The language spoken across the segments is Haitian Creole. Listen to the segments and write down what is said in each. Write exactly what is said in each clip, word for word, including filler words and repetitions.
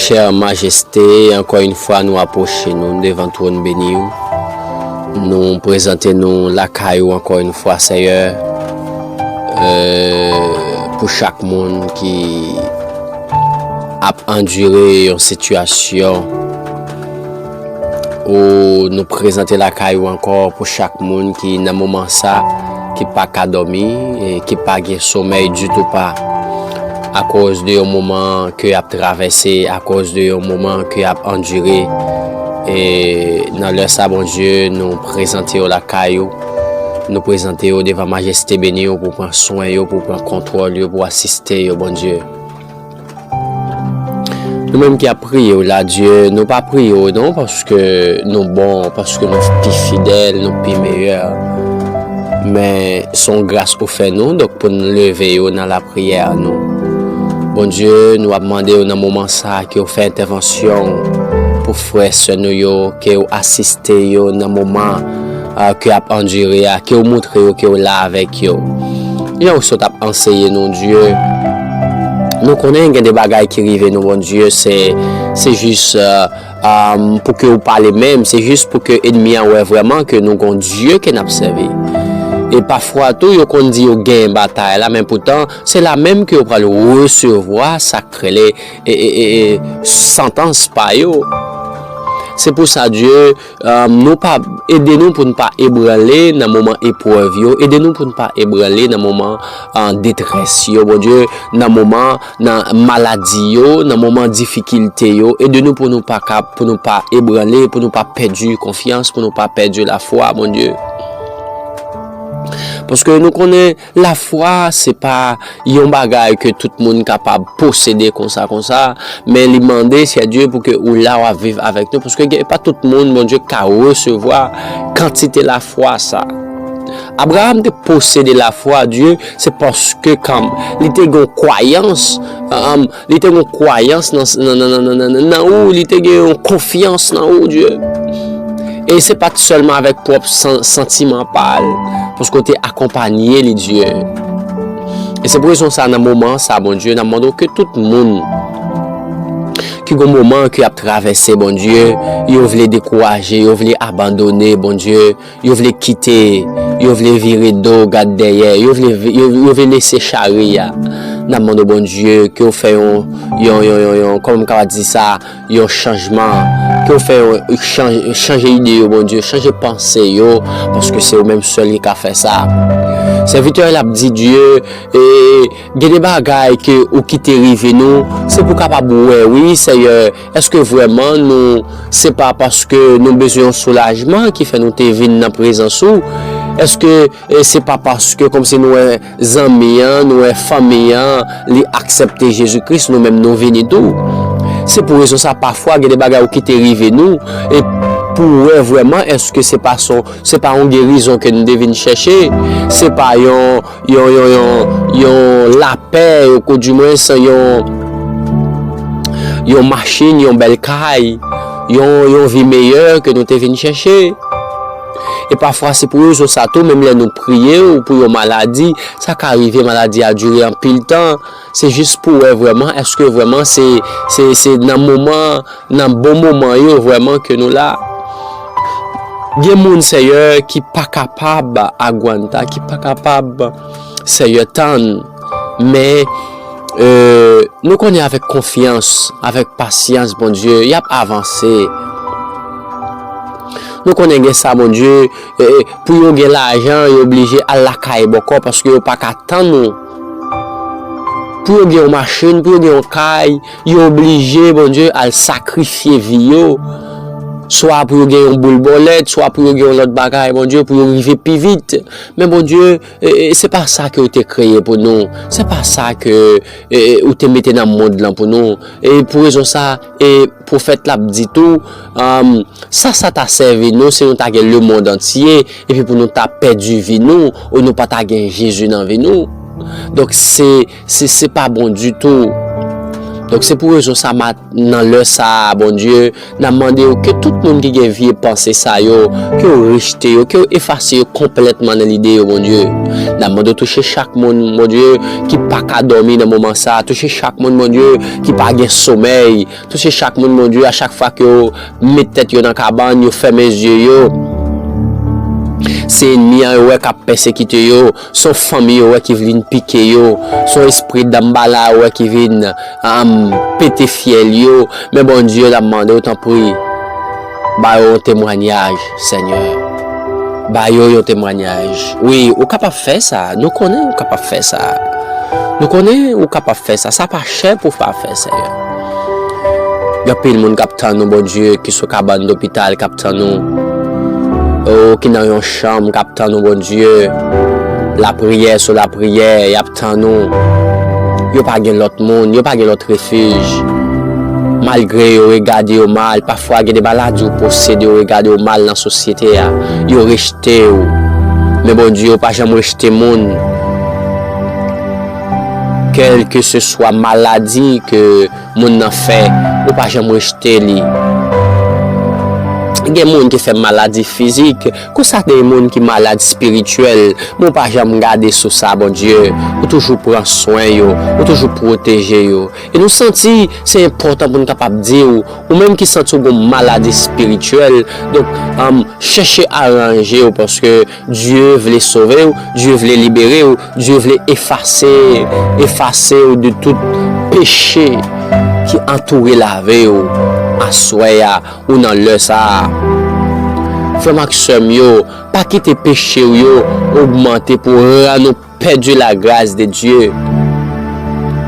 Chè majeste, ankò yon fwa nou apwoche nou devan twòn beni w. Nou prezante nou lakay ou ankò yon fwa, Seyè, euh, pou chak moun ki ap andire yon sitiyasyon ou nou prezante lakay ou ankò pou chak moun ki nan moman sa, ki pa ka dòmi, e ki pa gen somèy ditou pa, akoz de yon moman ke y ap travèse, akoz de yon moman ke y ap andire. E nan lè sa, Bondye, nou prezante yo lakay ou, nou prezante yo devan majeste beni ou pou pran swen yo, pou pran kontwòl yo, pou asiste yo, Bondye. Nou menm ki ap priye w la, Dye, nou pa priye w non paske nou bon, paske nou pi fidèl, nou pi meyè. Men se yon gras ou fè nou, donk pou n leve yo nan lapriyè nou. Bondye, nou ap mande w nan moman sa a ke w fè entèvansyon pou frè sè nou yo, ke w asiste yo nan moman, ah, ke y ap andire a, ke w montre yo ke w la avèk yo. Jan w sot ap anseye nou, Dye, nou konnen gen de bagay ki rive nou, Bondye, se, se jis, euh, um, pou ke w pale menm, se jis pou ke ènmi an wè vrèman ke nou gon Dye ke n ap sèvi. E pafwa tou, yo konn di yo genyen batay la, men poutan, se la menm ke yo pral resevwa sa k rele, e, e, e, e, santans pa yo. Se pou sa, Dye, um, nou pa, ede nou pou n pa ebranle nan moman eprèv yo, ede nou pou n pa ebranle nan moman, uh, detrès yo, Bondye, nan moman, nan maladi yo, nan moman difikilte yo, ede nou pou nou pa ka, pou nou pa ebranle, pou nou pa pèdi konfyans, pou nou pa pèdi lafwa, Bondye. Paske nou konnen lafwa, se pa yon bagay ke tout moun kapab posede konsa, konsa, men li mande, Seyè Dye, pou ke ou la w ap viv avèk nou, paske gen, pa tout moun, Bondye, ka resevwa kantite lafwa sa. Abraham te posede lafwa, Dye, se paske kan li te gen kwayans, um, li te gen kwayans nan, nan, nan ou, li te gen yon konfyans nan ou, Dye. E se pa t sèlman avèk pwòp san-, santiman pa l, paske w te akonpanye li, Dye. E se pou rezon sa, nan moman sa, Bondye, n ap mande w ke tout moun ki gon moman ke y ap travèse, Bondye, yo vle dekouraje, yo vle abandone, Bondye, yo vle kite, yo vle vire do, gad dèyè, yo vle, yo, yo vle lese chari a. N ap mande w, Bondye, ke w fè yon, yon, yon, yon, yon, kòman m kapab di sa, yon chanjman, ke w fè yon chanj, chanje ide yo, Bondye, chanje panse yo, paske se ou menm sèl ki ka fè sa. Sèvitè a l ap di, Dye, e, gen de bagay ke ou kite rive nou, se pou kapab wè, wi, Seyè, èske vrèman nou, se pa paske nou bezwen yon soulajman ki fè nou te vin nan prezans ou? Èske, e, se pa paske kòmsi nou wè zanmi an, nou wè fanmi an, li aksepte Jezi Kris, nou menm nou vini tou? Se pou rezon sa, pafwa, gen de bagay ou kite rive nou, e pou wè vrèman, èske se pa son, se pa yon gerizon ke nou te vin chèche, se pa yon, yon, yon, yon, yon lapè, ou di mwens, yon, yon machin, yon bèl kay, yon, yon vi meyè ke nou te vin chèche. E pafwa, se pou rezon sa tou, menm lè nou priye ou pou yon maladi, sa ka rive maladi a dire anpil tan. Se jis pou wè vrèman, èske vrèman se, se, se nan moman, nan bon moman yo vrèman ke nou la. Gen moun, Seyè, ki pa kapab agwanta, ki pa kapab, Seyè, tann. Men, e, nou konnen avèk konfyans, avèk pasyans, Bondye, y ap avanse. Nou konnen gen sa, Bondye, e, e, pou yo gen lajan, yo oblije al lakay bòkò paske yo pa ka tann ou. Pou yo gen yon machin, pou yo gen yon kay, yo oblije, Bondye, al sakrifye vi yo. Swa pou yo gen yon boul bòlèt, swa pou yo gen yon lòt bagay, Bondye, pou yo rive pi vit. Men, Bondye, e, e, se pa sa ke ou te kreye pou nou. Se pa sa ke, e, e, ou te mete nan mond lan pou nou. E pou rezon sa, e pwofèt la ap di tou, um, sa, sa ta sèvi nou si nou ta gen lemonn antye, epi pou nou ta pèdi vi nou, ou nou pa ta gen Jezi nan vi nou. Donk, se, se, se pa bon ditou. Donk, se pou rezon sa, mat-, nan lè sa a, Bondye, n ap mande w ke tout moun ki gen vye panse sa yo, ke w rejte yo, ke w efase yo konplètman nan lide yo, Bondye. N ap mande w touche chak moun, Bondye, ki pa ka dòmi nan moman sa a. Touche chak moun, Bondye, ki pa gen somèy. Touche chak moun, Bondye, a chak fwa ke yo met tèt yo nan kabann, yo fèmen zye yo. Se ènmi an yo wè k ap pèsekite yo. Se yon fanmi yo wè ki vin pike yo. Se yon espri danmbala yo wè ki vin, um, pete fyèl yo. Men Bondye, n ap mande w, tanpri, ba yo yon temwayaj, Senyè. Ba yo yon temwayaj. Wi, ou kapab fè sa. Nou konnen ou kapab fè sa. Nou konnen ou kapab fè sa. Sa pa chè pou w pa fè, Senyè. Gen anpil moun k ap tann ou, Bondye, ki sou kabann dopital, k ap tann ou. O, ki nan yon chanm, k ap tann ou, Bondye. Lapriyè sou lapriyè, y ap tann ou. Yo pa gen lòt moun, yo pa gen lòt refij. Malgre yo regade yo mal, pafwa gen de maladi ou posede, yo regade yo mal nan sosyete a. Yo rejte w. Men Bondye, ou pa janm rejte moun. Kèlkeseswa maladi ke moun nan fè, ou pa janm rejte li. Gen moun ki fè maladi fizik, konsa gen moun ki malad espirityèl, men ou pa janm gade sou sa, Bondye. Ou toujou pran swen yo, ou toujou pwoteje yo. E nou santi se enpòtan pou n kapab di w, ou menm ki santi w gen maladi espirityèl, donk, um, chèche aranje w, paske Dye vle sove w, Dye vle libere w, Dye vle efase, efase w de tout peche ki antoure lavi w aswè a ou nan lè sa a. Frè m ak sè m yo, pa kite peche w yo ogmante pou rann ou pèdi la gras de Dye.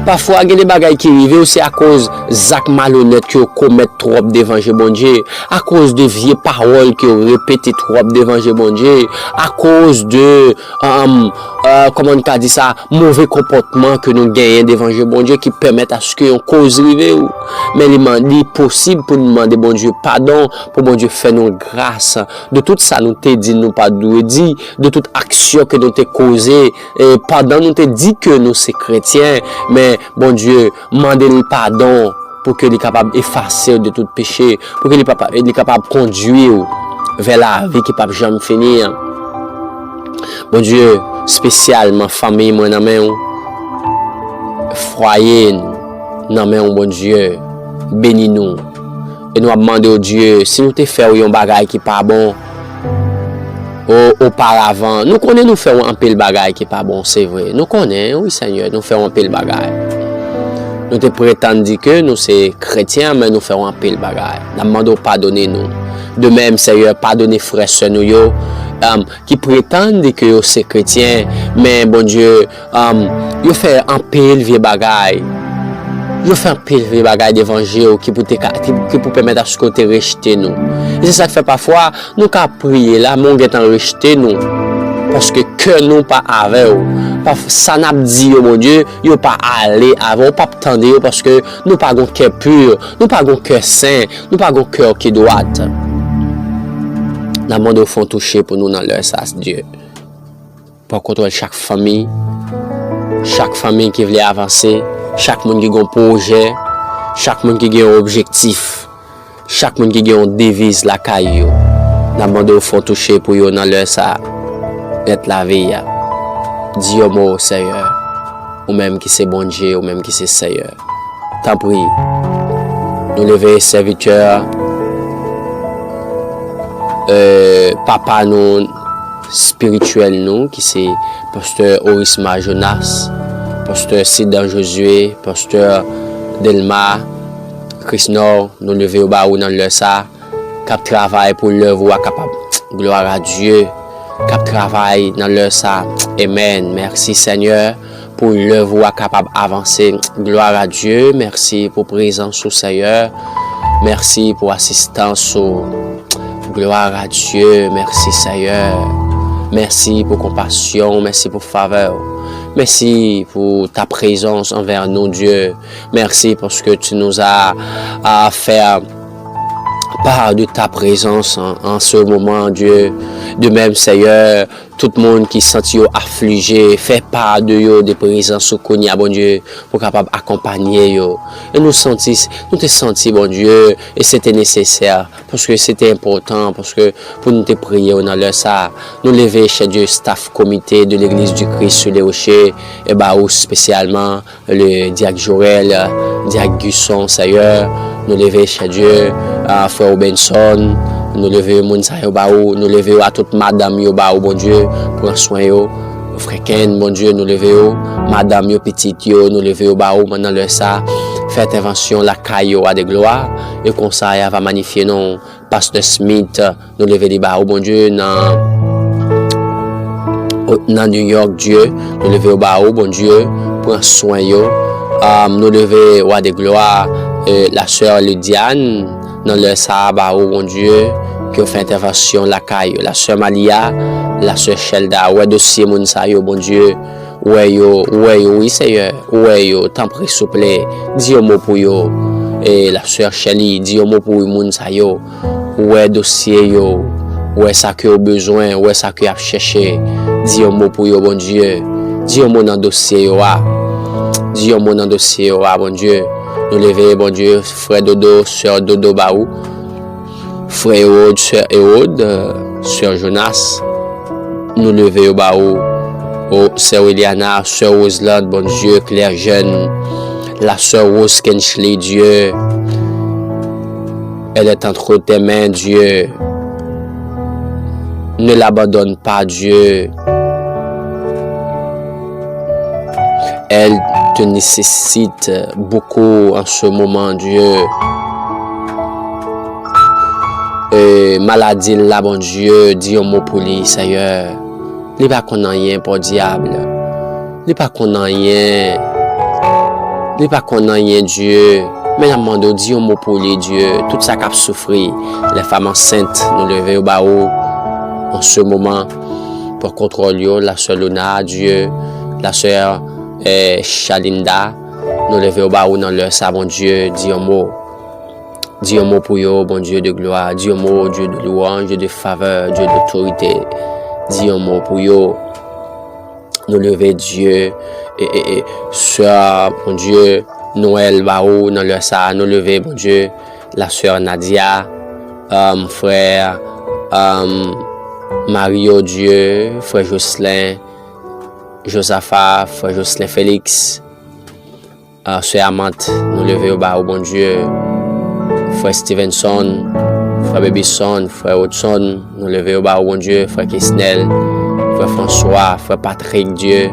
Pafwa, gen de bagay ki rive w, se akoz zak malonèt ke w komèt twòp devan je Bondye, akoz de vye pawòl ke w repete twòp devan je Bondye, akoz de, um, uh, kòman n ka di sa, move konpòtman ke nou genyen devan je Bondye ki pèmèt aske yon koz rive w. Men li man-, li posib pou n mande Bondye padon, pou Bondye fè nou gras de tout sa nou te di nou pa dwe di, de tout aksyon ke nou te koze, e pandan nou te di ke nou se kretyen, men Bondye, mande l padon pou ke li kapab efase w de tout peche, pou ke li papa-, li kapab kondui w vè lavi ki p ap janm fini an. Bondye, espesyalman fanmi mwen nan men w, fwaye n nan men w, Bondye, beni nou. E nou ap mande w, Dye, si nou te fè w yon bagay ki pa bon, o, oparavan, nou konnen nou fè w anpil bagay ki pa bon, se vre. Nou konnen, wi, Senyè, nou fè w anpil bagay. Nou te pretann di ke nou se kretyen, men nou fè w anpil bagay. N ap mande w padone nou. De menm, Senyè, padone frè sè nou yo, um, ki pretann di ke yo se kretyen, men Bondye, um, yo fè anpil vye bagay. Yo fè anpil vye bagay devan je w ki pou te ka, ki, ki pou pèmèt aske w te rejte nou. E se sa k fè pafwa nou ka priye la, men w gentan rejte nou. Paske kè nou pa avè w. Paf-, sa n ap di yo, Bondye, yo pa ale avè w, w p ap tande yo, paske nou pa gon kè pi, nou pa gon kè sen, nou pa gon kè ki dwat. N ap mande w fè yon touche pou nou nan lè sa, Dye. Pran kontwòl chak fanmi, chak fanmi ki vle avanse, chak moun ki gen yon pwojè, chak moun ki gen yon objektif, chak moun ki gen yon deviz lakay yo. N ap mande w fè yon touche pou yo nan lè sa a. Mèt lavi a. Di yon mo, Seyè. Ou menm ki se Bondye, ou menm ki se Seyè. Tanpri, nou leve sèvitè, euh, papa nou, espirityèl nou, ki se pastè Orisma Jonas, pastè Sidan Josué, pastè Delma, Krisnor, nou leve yo ba ou nan lè sa, k ap travay pou lèv ou a kapab. Gloire à Dieu. K ap travay nan lè sa. Amen. Mèsi, Senyè, pou lèv ou a kapab avanse. Gloire à Dieu. Mèsi pou prezans ou, Senyè. Mèsi pou asistans ou. Gloire à Dieu. Mèsi, Senyè. Mèsi pou konpasyon. Mèsi pou favè ou. Mèsi pour ta présence envers nous, Dieu. Merci parce que tu nous as, as fait, euh, part de ta présence en, en ce moment, Dieu. De même, Seigneur, tout moun ki santi yo aflije, fè pa de yo de prezans ou kounye a, Bondye, pou kapab akonpanye yo. E nou santi, nou te santi, Bondye, e se te nesesè, paske se te enpòtan, paske pou nou te priye w nan lè sa a. Nou leve, chè Dye, staff komite de Legliz di Kris sou le woche, e ba ou espesyalman, le dyak Jorel, dyak Guson, Seyè, nou leve, chè Dye, a, frè Robenson, nou leve moun sa yo ba ou, nou leve yo a tout madanm yo ba ou, Bondye, pran swen yo. Frè Ken, Bondye, nou leve yo, madanm yo, pitit yo, nou leve yo ba ou, nan lè sa, fè entèvansyon lakay yo, Wa de glwa, e konsa, y a va manifye non, Pastè Smith, nou leve li ba ou, Bondye, nan, nan New York, Dye, nou leve yo ba ou, Bondye, pran swen yo. Um, nou leve Wa de glwa, e, la sè Lydiane, nan lè sa a ba ou, Bondye, ke w fè entèvansyon lakay yo. La sè Malia, la sè Chelda, wè dosye moun sa yo, Bondye, ou wè yo, ou wè yo, wi, Seyè, ou wè yo, tanpri, souple, di yon mo pou yo. E la sè Shelly, di yon mo pou moun sa yo. Ou wè dosye yo, ou wè sa ke yo bezwen, ou wè sa ke y ap chèche. Di yon mo pou yo, Bondye. Di yon mo nan dosye yo a. Di yon mo nan dosye yo a, Bondye. Nou leve, Bondye, frè Dodo, sè Dodo ba ou. Frè Erod, sè Erod, sè Jonas. Nou leve yo ba ou. O, sè Wiliana, sè Roseland, Bondye, Claire Jeune, la sè Rose Kenchley, Dieu, elle est entre tes mains, Dieu. Ne l'abandonne pas, Dieu. Elle te nécessite beaucoup en ce moment, Dieu. E maladi l la, Bondye, di yon mo pou li, Seyè. Li pa konn anyen, podyab. Li pa konn anyen. Li pa konn anyen, Dye. Men n ap mande w, di yon mo pou li, Dye. Tout sa k ap soufri, les femmes enceintes, nou leve yo ba ou an se moman. Pran kontwòl yo, la sè Lona, Dye. La sè, eh, Chalinda, nou leve yo ba ou nan lè sa, Bondye. Di yon mo. Di yon mo pou yo, Bondye de glwa. Di yon mo, Dye de louanj, Dye de favè, Dye de otorite. Di yon mo pou yo. Nou leve, Dye, e, e, e, sè, Bondye, Noël ba ou nan lè sa a. Nou leve, Bondye, la sè Nadia, um, frè, um, Mario, Dye, frè Jocelyn, Josaphat, frè Jocelyn Félix. Ah, sè Amant, nou leve yo ba ou, Bondye. Frè Stevenson, frè Babyson, frè Rodson, nou leve yo ba ou, Bondye. Frè Kesnel, frè François, frè Patrick, Dye.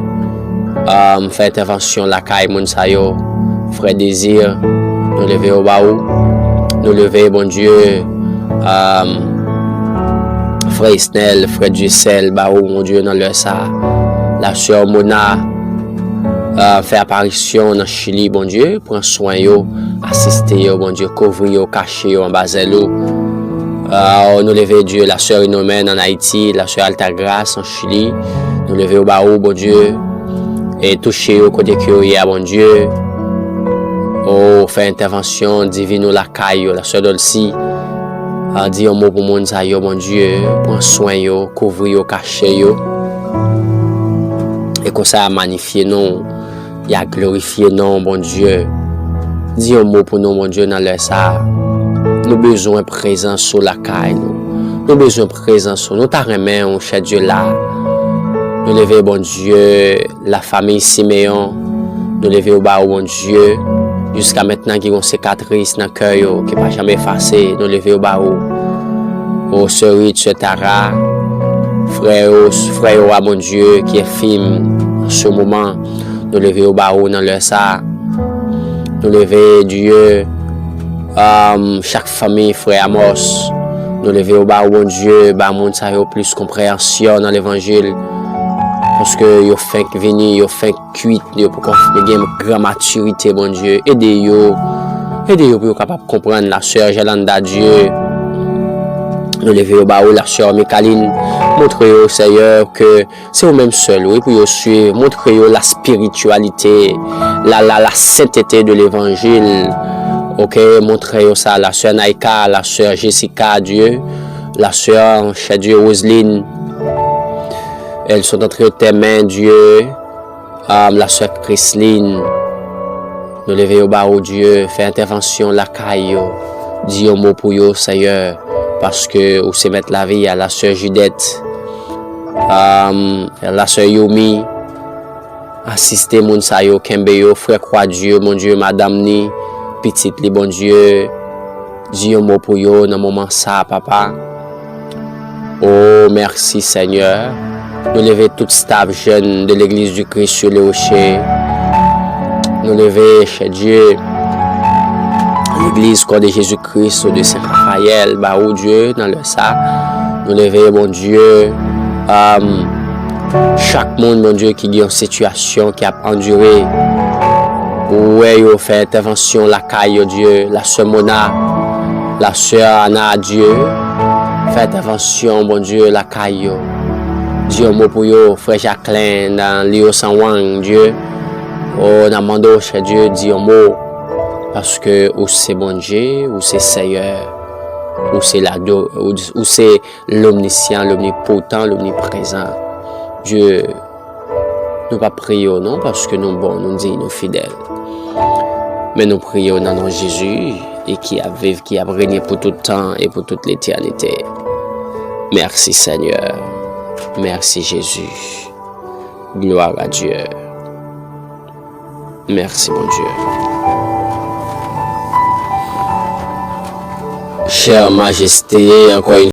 Ah, m fè entèvansyon lakay moun sa yo. Frè Désir, nou leve yo ba ou. Nou leve, Bondye. Ah, frè Isnel, frè Dieuseul, ba ou, Bondye, nan lè sa a. La sè Mona, ah, fè aparisyon nan Chili, Bondye, pran swen yo, asiste yo, Bondye, kouvri yo, kache yo anba zèl ou. Ah, nou leve, Dye, la sè Renome ann Ayiti, la sè Altagrace an Chili, nou leve yo ba ou, Bondye, e touche yo kote ke yo ye a, Bondye. O, fè entèvansyon divin ou lakay yo, la sè Dolcy, ah, di yon mo pou moun sa yo, Bondye, pran swen yo, kouvri yo, kache yo. E konsa, manifye non w, y a glorifye non w, Bondye. Di yon mo pou nou, Bondye, nan lè sa a. Nou bezwen prezans ou lakay nou. Nou bezwen prezans ou. Nou ta renmen w, chè Dye la. Nou leve, Bondye, la famille Simeon. Nou leve yo ba ou, Bondye. Jiska mentnan ki gon sikatris nan kè yo, ki pa janm efase. Nou leve yo ba ou. O sè Rich, sè Tara, frè yo, frè yo a, Bondye, ki enfim an se moman. Nou leve yo ba ou nan lè sa a. Nou leve, Dye, um, chak fanmi, frè Amos. Nou leve yo ba ou, Bondye, ba moun sa yo plis konpreyansyon nan levanjil. Paske yo fenk vini, yo fenk kwit, yo poko gen gran matirite, Bondye. Ede yo. Ede yo pou yo kapab konprann, la sè Jolanda, Dye. Nou leve yo ba ou, la sè Micaline. Montre yo, Seyè, ke se ou menm sèl, wi, pou yo swiv. Montre yo la spirityalite, la, la, la sentete de levanjil. Ok, montre yo sa, la sè Naïka, la sè Jessica, Dieu, la sè, chè Dieu, Roseline. Elles sont entre tes mains, Dieu. Um, la sè Chrisline. Nou leve yo ba ou, Dieu. Fè entèvansyon lakay yo. Di yon mo pou yo, Seyè. Paske ou se mèt lavi a, la sè Judette. Um, la sè Yumi. Asiste moun sa yo, kenbe yo, frè Kwa Dye, Bondye, madanm ni, pitit li, Bondye, di yon mo pou yo nan moman sa, papa. O, mèsi, Senyè. Nou leve tout staff jèn de Legliz di Kris sou Le Rocher. Nou leve, chè Dye, Legliz Kò de Jezi Kris de Sen Rafayèl, ba ou, Dye, nan lè sa. Nou leve, Bondye, um, chak moun, Bondye, ki gen yon sitiyasyon ki ap andire. Ou wè yo, fè entèvansyon lakay yo, Dye, la sè Mona, la sè Ana, Dye, fè entèvansyon, Bondye, lakay yo. Di yon mo pou yo, frè Jacquelin, nan Liyo San Wang, Dye. O, n ap mande w, chè Dye, di yon mo. Paske ou se Bondye, ou se Seyè, ou se lado, ou, ou se lomnisyan, lomnipotan, lomniprezan. Dye, nou pa priye w non, paske nou bon, nou diy, nou fidèl. Men nou priye w nan non Jezi, e ki ap viv, ki ap renye pou tout tan e pou tout letènite. Mèsi, Senyè. Mèsi, Jezi. Gloire à Dieu. Mèsi, Bondye. Chère Majesté, ankò yon